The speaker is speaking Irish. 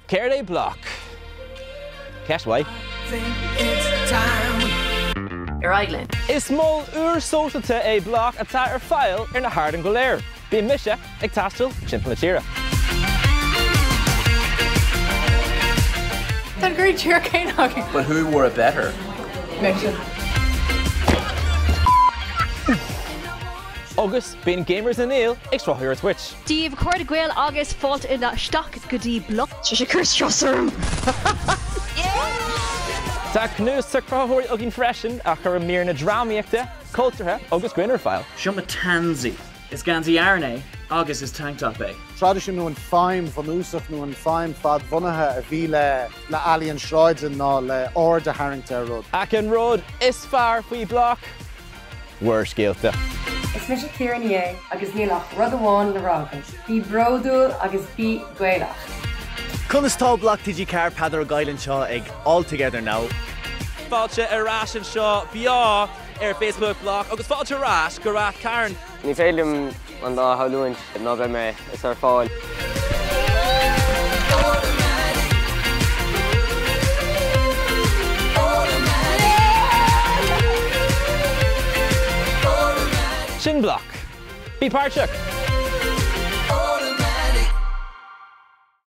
Céard é bloc? Ceist mhaith. Ar aghaidh linn. Is mol úr sóisialta é bloc atá ar fáil ar na hardáin go léir. Bíonn mise ag taisteal timpeall na tíre. Tá an ghrian díreach céanna againn. But who wore it better? Mise. Agus bíonn Gamers na nGael ag sruthú ar Twitch. Dia daoibh a chairde Gael agus fáilte isteach go dtí Bloc. Tá sé ag cur strus orm! Tá cnuasach cruthaitheoirí againn freisin a chuireann míreanna drámaíochta, cultúrtha agus grinn ar fáil. Seo mo tansy. Is geansaí Aran é agus is tank top é. Traidisiún nó an feidhm bhunúsach nó an feidhm fadbhunaithe a bhí le le ealaíon sráide ná le aird a tharraingt ar rud. Ach an rud is fearr faoi Bloc? Bhur scéalta. Is mise Ciara Ní É agus níl ach rud amháin le rá agam, bí bródúil agus bí Gaelach! Conas tá Bloc TG4 Peadar Ó Gabhla anseo ag All Together Now. Fáilte ar ais anseo beo ar Facebook Bloc agus fáilte ar ais go Rath Cairn. Ní féidir liom an lá a shamhlúint ná beidh mé is ar fáil. Sin Bloc. Bí páirteach!